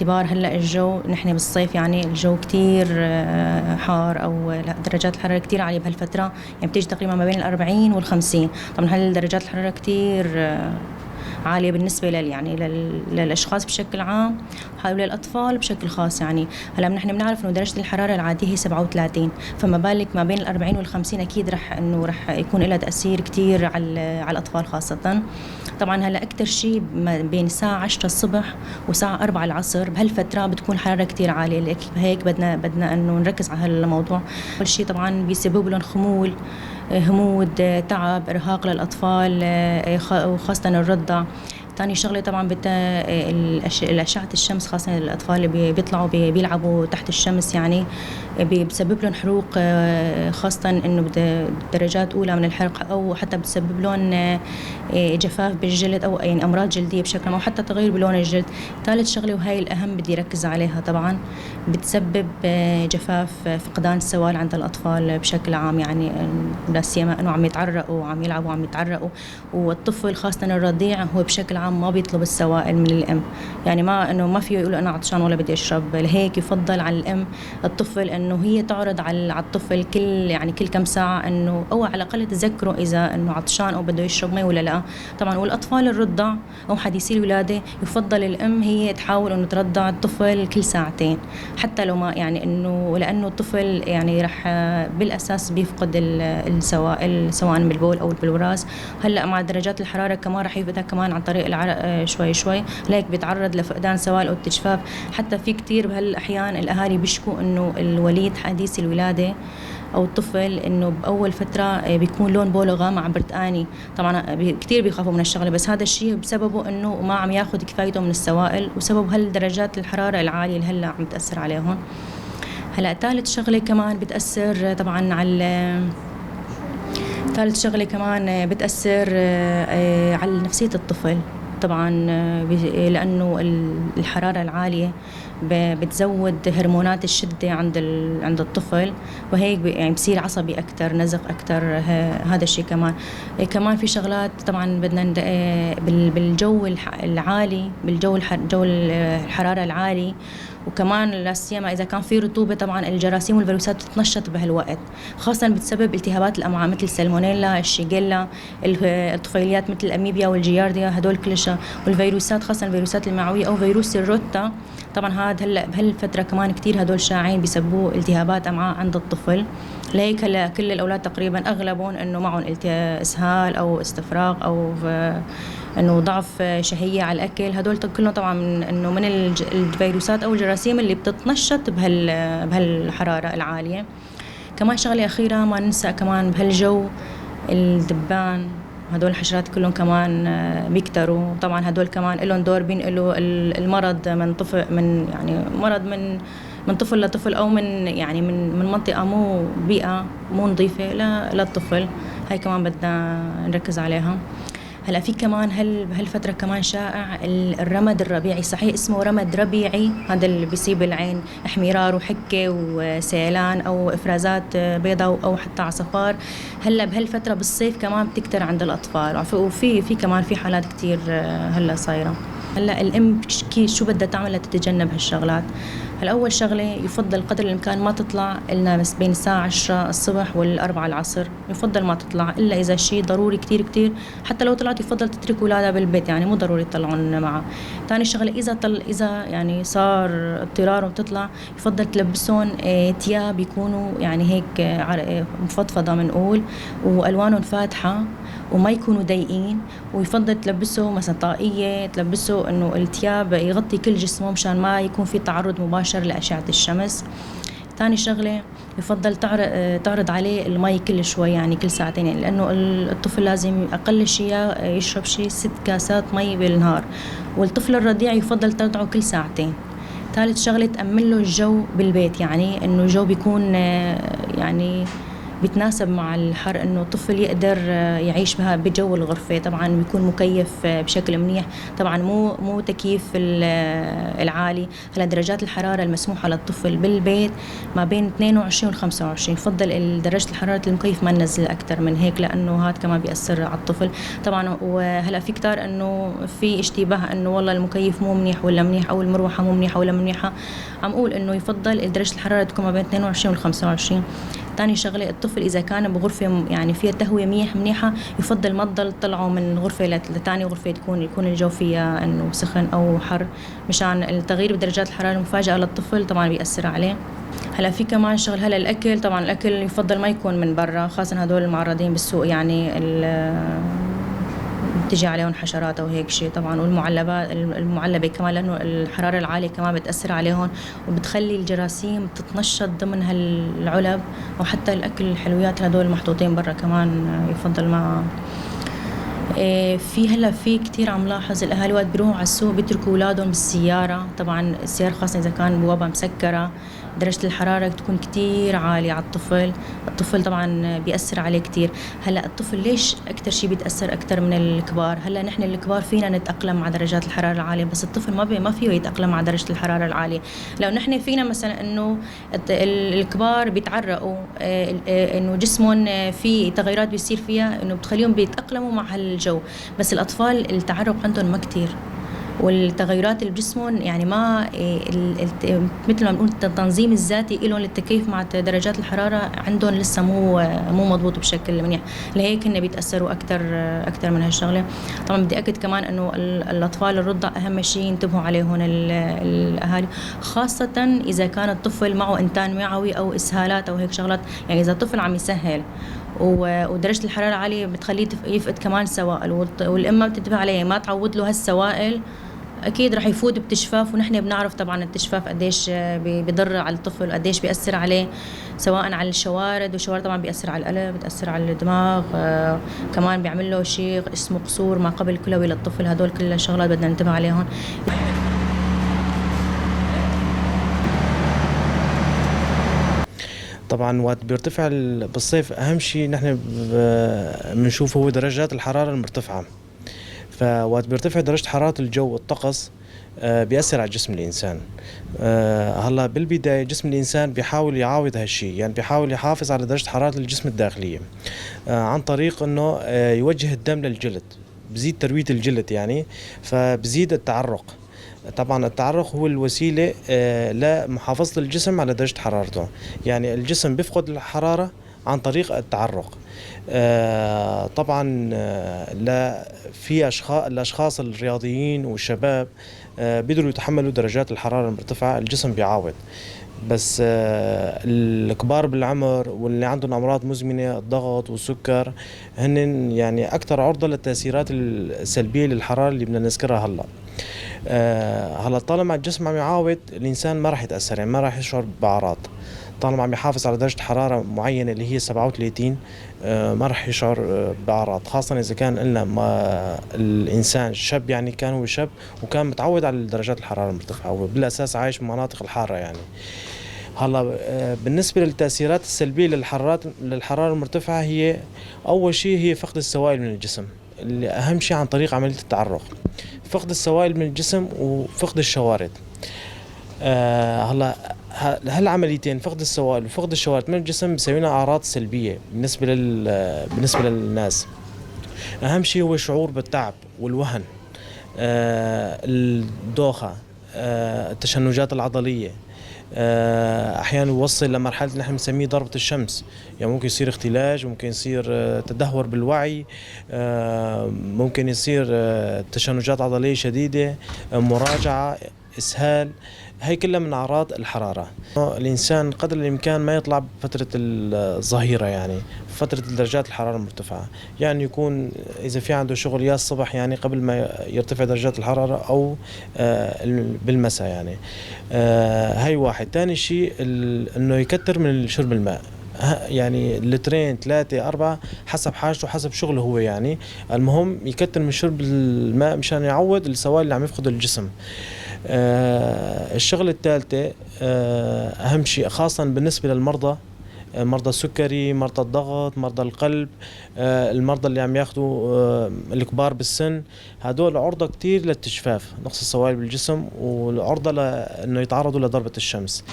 باعتبار هلا الجو نحن بالصيف، يعني الجو كثير حار او درجات الحرارة كثير عالية بهالفترة، يعني بتيجي تقريبا ما بين 40 وال50. طبعا هل درجات الحرارة كثير عالية بالنسبة يعني للاشخاص بشكل عام وللاطفال بشكل خاص. يعني هلا نحن بنعرف انه درجه الحرارة العادية هي 37، فما بالك ما بين 40 وال50، اكيد رح يكون لها تاثير كثير على الاطفال خاصة. طبعا هلا اكثر شيء بين الساعة 10 الصبح والساعة 4 العصر، بهالفترة بتكون الحرارة كثير عالية، هيك بدنا انه نركز على هالموضوع. اول شيء طبعا بيسبب لهم خمول، همود، تعب، ارهاق للاطفال وخاصة الرضع. ثاني شغله طبعا اشعه الشمس، خاصة الاطفال اللي بيطلعوا بيلعبوا تحت الشمس، يعني بسبب لهم حروق، خاصة انه درجات اولى من الحرق، او حتى بتسبب لهم جفاف بالجلد او يعني امراض جلدية بشكل عام، او حتى تغير بلون الجلد. ثالث شغله وهي الاهم بدي ركز عليها، طبعا بتسبب جفاف، فقدان السوائل عند الاطفال بشكل عام، يعني لا سيما انه عم يتعرقوا وعم يلعبوا وعم يتعرقوا. والطفل خاصة الرضيع هو بشكل عام ما بيطلب السوائل من الام، يعني ما انه ما فيه يقول انا عطشان ولا بدي اشرب. لهيك يفضل على الام الطفل انه هي تعرض على الطفل كل كم ساعة، انه او على الاقل تذكره اذا انه عطشان او بده يشرب مي ولا لا. طبعا والاطفال الرضع او حديثي الولادة يفضل الام هي تحاول انه ترضع الطفل كل ساعتين، حتى لو ما يعني انه لانه الطفل يعني رح بالاساس بيفقد السوائل سواء بالبول او بالبراز. هلا مع درجات الحرارة كمان رح يفقدها كمان عن طريق العرق شوي شوي، لهيك بيتعرض لفقدان سوائل او التجفاف. حتى في كثير بهالاحيان الاهالي بيشكوا انه الوليد حديث الولادة او الطفل انه باول فترة بيكون لون بوله غامق برتقاني. طبعا كثير بيخافوا من الشغلة، بس هذا الشيء بسببه انه ما عم ياخذ كفايته من السوائل، وسبب هالدرجات الحرارة العالية اللي هلا عم تاثر عليهم. هلا ثالث شغله كمان بتاثر طبعا على ثالث شغله كمان بتاثر على نفسية الطفل طبعا، لانه الحرارة العالية بتزود هرمونات الشدة عند الطفل، وهيك يعني بصير عصبي اكثر، نزق اكثر. هذا الشيء كمان في شغلات طبعا بدنا بالجو العالي، بالجو جو الحرارة العالي، وكمان لا سيما اذا كان في رطوبة، طبعا الجراثيم والفيروسات بتتنشط بهالوقت، خاصة بتسبب التهابات الامعاء مثل السالمونيلا، الشيجيلا، الطفيليات مثل الاميبيا والجيارديا، هدول كل شيء، والفيروسات خاصة الفيروسات المعويه او فيروس الروتا. طبعا هذا هلا بهالفترة كمان كثير هدول شائعين، بيسببوا التهابات امعاء عند الطفل. لهيك هلا كل الاولاد تقريبا اغلبهم انه معهم اسهال او استفراغ او انه ضعف شهية على الاكل، هدول كلهم طبعا من انه من الفيروسات او الجراثيم اللي بتتنشط بهالحراره العالية. كمان شغله اخيرة ما ننسى كمان بهالجو الدبان، هدول الحشرات كلهم كمان بيكتروا. طبعا هدول كمان لهم دور، بينقلوا المرض من طفل من يعني مرض من طفل لطفل، او من يعني من منطقة مو بيئة مو نظيفة للطفل. هاي كمان بدنا نركز عليها. هلا في كمان بهالفترة كمان شائع الرمد الربيعي، صحيح اسمه رمد ربيعي، هذا اللي بيصيب العين احمرار وحكه وسيلان او افرازات بيضاء او حتى عصفار. هلا بهالفترة بالصيف كمان بتكتر عند الاطفال، وفي كمان في حالات كثير هلا صايرة. هلا الام شو بدها تعمل لتتجنب هالشغلات؟ هلا اول شغله يفضل قدر الامكان ما تطلع لنا بس بين الساعة 10 الصبح وال4 العصر، يفضل ما تطلع الا اذا شيء ضروري كثير كثير، حتى لو طلعت يفضل تترك اولادها بالبيت، يعني مو ضروري تطلعون معها. ثاني شغله اذا يعني صار اضطرار وتطلع، يفضل تلبسهم ثياب يكونوا يعني هيك مفضفضة بنقول، والوانهم فاتحة وما يكونوا ضيقين، ويفضل تلبسه مثلا طاقية، تلبسه انه الثياب يغطي كل جسمه مشان ما يكون في تعرض مباشر لاشعه الشمس. ثاني شغله يفضل تعرض عليه المي كل شوي، يعني كل ساعتين، يعني لانه الطفل لازم اقل شيء يشرب شيء 6 كاسات مي بالنهار، والطفل الرضيع يفضل ترضعه كل ساعتين. ثالث شغله تامن له الجو بالبيت، يعني انه الجو بيكون يعني بيتناسب مع الحر انه الطفل يقدر يعيش بها بجو الغرفة. طبعا بيكون مكيف بشكل منيح، طبعا مو تكييف العالي. هلا درجات الحرارة المسموحه للطفل بالبيت ما بين 22 و 25، يفضل درجه الحرارة المكيف ما ننزل اكثر من هيك لانه هذا كمان بياثر على الطفل. طبعا وهلا في كتار انه في اشتباه انه والله المكيف مو منيح ولا منيح، او المروحة مو منيحة ولا منيحة. عم اقول انه يفضل درجه الحرارة تكون ما بين 22 و 25. ثاني شغله الطفل اذا كان بغرفه يعني فيها تهوية منيحة يفضل ما تضل تطلعه من غرفة لثاني غرفة، يكون الجو فيها انه سخن او حر، مشان التغيير بدرجات الحرارة المفاجئة للطفل طبعا بيأثر عليه. هلا في كمان شغل هلا الاكل، طبعا الاكل يفضل ما يكون من برا، خاصة هدول المعرضين بالسوق يعني بتجي عليهم حشرات او هيك شيء. طبعا والمعلبات المعلبه كمان لانه الحرارة العالية كمان بتاثر عليهم وبتخلي الجراثيم تتنشط ضمن هالعلب، وحتى الاكل الحلويات هدول المحطوطين برا كمان يفضل ما في. هلا في كثير عم لاحظ الاهالي وقت بيروحوا على السوق بيتركوا اولادهم بالسيارة، طبعا السيارة خاصة اذا كان بوابها مسكره درجة الحرارة تكون كتير عالية على الطفل، الطفل طبعا بيأثر عليه كتير. هلا الطفل ليش أكثر شيء بيتأثر أكثر من الكبار؟ هلا نحن الكبار فينا نتأقلم مع درجات الحرارة العالية، بس الطفل ما فيه يتأقلم مع درجة الحرارة العالية. لو نحن فينا مثلا إنه الكبار بيتعرقوا، إنه جسمهم في تغيرات بيصير فيها إنه بتخليهم بيتأقلموا مع هالجو، بس الأطفال التعرق عندهم ما كتير، والتغيرات اللي بجسمهم يعني ما مثل ما بنقول التنظيم الذاتي لهم للتكيف مع درجات الحرارة عندهم لسه مو مضبوط بشكل منيح، لهيك هن بيتاثروا اكثر من هالشغلة. طبعا بدي اكد كمان انه الاطفال الرضع اهم شيء ينتبهوا عليهم الاهالي، خاصة اذا كان الطفل معه انتان معوي او اسهالات او هيك شغلات. يعني اذا الطفل عم يسهل ودرجة الحرارة عالية بتخليه يفقد كمان سوائل، والام ما بتنتبه عليه ما تعود له هالسوائل، اكيد رح يفوت بتشفاف، ونحن بنعرف طبعا التشفاف قديش بضر على الطفل وقديش بيأثر عليه، سواء على الشوارد، والشوارد طبعا بيأثر على القلب، بتأثر على الدماغ، كمان بيعمل له شيء اسمه قصور ما قبل كلوي للطفل. هدول كل الشغلات بدنا ننتبه عليهم. طبعا وقت بيرتفع بالصيف اهم شيء نحن بنشوفه هو درجات الحرارة المرتفعة. فوقت بيرتفع درجة حرارة الجو والطقس بيأثر على جسم الإنسان. هلا بالبداية جسم الإنسان بيحاول يعاوض هالشيء، يعني بيحاول يحافظ على درجة حرارة الجسم الداخلية عن طريق إنه يوجه الدم للجلد، بزيد تروية الجلد يعني، فبزيد التعرق. طبعا التعرق هو الوسيلة لمحافظة الجسم على درجة حرارته، يعني الجسم بيفقد الحرارة عن طريق التعرق. طبعا لا في الاشخاص الرياضيين والشباب بيقدروا يتحملوا درجات الحرارة المرتفعة، الجسم بيعاود. بس الكبار بالعمر واللي عندهم امراض مزمنة، الضغط والسكر، هن يعني اكثر عرضه للتاثيرات السلبية للحرارة اللي بدنا نذكرها هلا. هلا طالما الجسم عم يعاود الانسان ما راح يتاثر، يعني ما راح يشعر باعراض. طالما عم يحافظ على درجة حرارة معينة اللي هي 37 ما راح يشعر بأعراض، خاصة إذا كان قلنا ما الإنسان شاب، يعني كان هو شاب وكان متعود على درجات الحرارة المرتفعة وبالأساس عايش بمناطق الحارة يعني. هلا بالنسبة للتأثيرات السلبية للحرارة المرتفعة، هي أول شيء هي فقد السوائل من الجسم، اللي أهم شيء عن طريق عملية التعرق، فقد السوائل من الجسم وفقد الشوارد. هلا هالعمليتين فقد السوائل وفقد الشوارد من الجسم بيسوي لنا اعراض سلبية بالنسبة للناس. اهم شيء هو الشعور بالتعب والوهن، الدوخه، التشنجات العضلية، احيانا يوصل لمرحلة اللي نحن بنسميه ضربه الشمس، يعني ممكن يصير اختلاج، ممكن يصير تدهور بالوعي، ممكن يصير تشنجات عضلية شديدة، مراجعه، اسهال. هي كلها من اعراض الحرارة. الانسان قدر الامكان ما يطلع بفترة الظهيرة، يعني فترة درجات الحرارة المرتفعة، يعني يكون اذا في عنده شغل يا الصبح يعني قبل ما يرتفع درجات الحرارة او بالمساء يعني. هي واحد. ثاني شيء انه يكثر من شرب الماء، يعني لترين 3 4 حسب حاجته حسب شغله هو يعني. المهم يكثر من شرب الماء مشان يعوض السوائل اللي عم يفقده الجسم. الشغلة الثالثة أهم شيء خاصة بالنسبة للمرضى مرضى السكري، مرضى الضغط، مرضى القلب، المرضى اللي عم ياخذوا الكبار بالسن، هدول عرضة كتير للتجفاف، نقص السوائل بالجسم، والعرضة لأنه يتعرضوا لضربة الشمس.